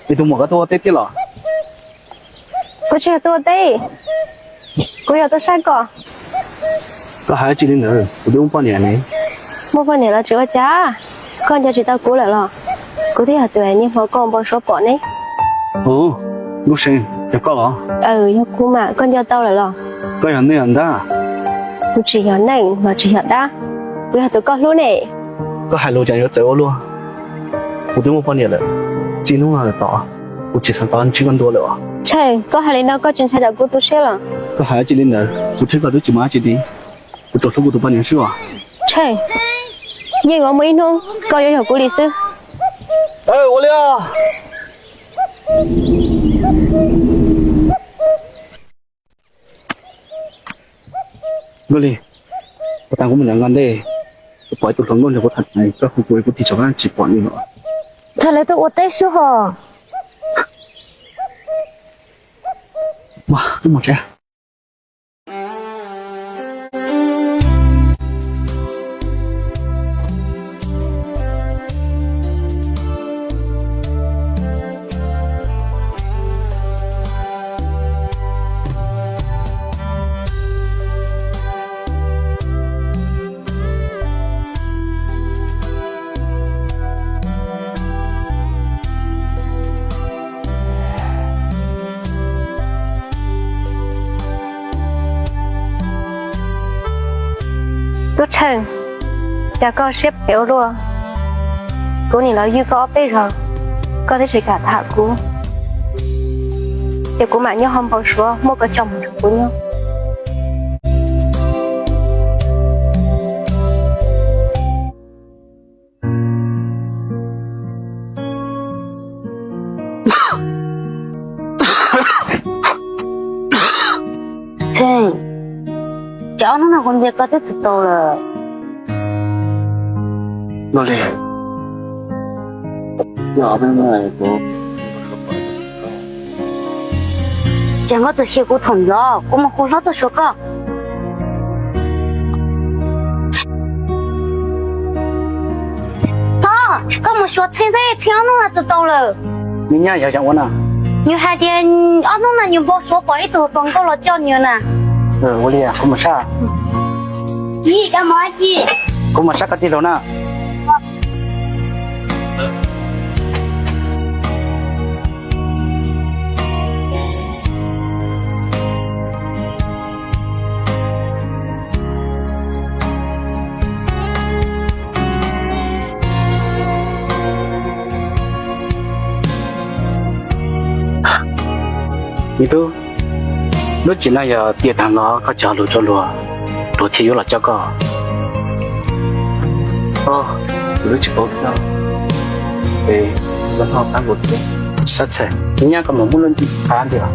Es tus muam, koj tuaj ua teb thiab los? Kuv tsis yog tuaj ua teb, kuv yog tuaj saib koj. Koj hais dab tsi li ntawd, kuv twb muaj poj niam ne. Muaj poj niam los tsis ua cas, koj nco tsis tau kuv lawm los? Kuv twb yog tus niaj hmo koj npau suav pom ne. Ub, Nkauj See, yog koj los? Aw, yog kuv mas, koj nco tau lawm los? Koj yog neeg los dab? Kuv tsis yog neeg los tsis yog dab, kuv yog tus koj hlub ne. Koj hais lus cas yuav txawv ua luaj. Kuv twb muaj poj niam lawm, txij hnub no lawm tod kuv tsis xav tau ntsib koj dua lawm os. Tsheej, koj hais li no koj tsis ntshai tsam kuv tu siab los? Koj hais dab tsi li ntawd, kuv thiab koj twb tsis muaj dab tsi li. Kuv tsuas hlub kuv tus poj niam xwb os. Tsheej, yeej yuav muaj ib hnub koj yuav yog kuv li xwb. Ua li os. Nkauj Lis, kuv tas kuv mus nram nqaj ntej, kuv pom ib tug hluas nkauj nrog kuv tham, koj hu kuv, kuv tig tsam koj tsis pom li los? Txog lawv tuaj ua teb xwb hos. Wb mus tsev. Tub Tsheej, cas koj siab phem ua luaj? Kuv nim los ywg koj ob peb zaug, koj twb tsis kam tham kuv, ces kuv mam nyob hauv npau suav muab koj coj mus nrog kuv nyob. Tsheej, ces ob hnub no kuv ntiav koj twb tsis tau lawm. Ces koj txawm xyuas kuv thaum ntawd, kuv mus hu hlob tuaj xyuas koj. Hlob, koj mus xyuas Tsheej seb, Tsheej ob hnub no tsis tau lawm. Me nyab, yog ua cas na? Nws hais tias ob hnub no nws npau suav pom ib tug hluas nkauj los coj nws na. Ua li, kuv mus saib. Kuv mus saib koj tij laug na. Me tub, lub txim no yog tiam tag no koj tsis hais lus rau luag, luag thiaj yuav los coj koj. Kuv twb tsis paub thiab. Es los ho pab kuv thiab. Sab txhais, nyab koj mus muab lub nti qab nti os.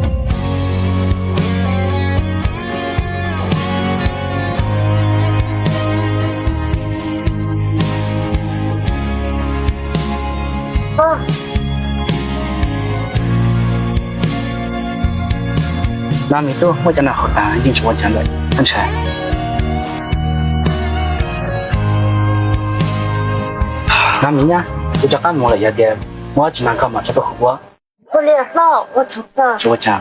No me tub, muaj cov nas haus tas yeej tsis ua cas lawm ntshai. No me nyab, kuv rov qab mus lawm, yog tias muaj dab tsi mas koj mam rov tuaj hu kuv. Ua li hlob, ua tsaug. Tsis ua cas.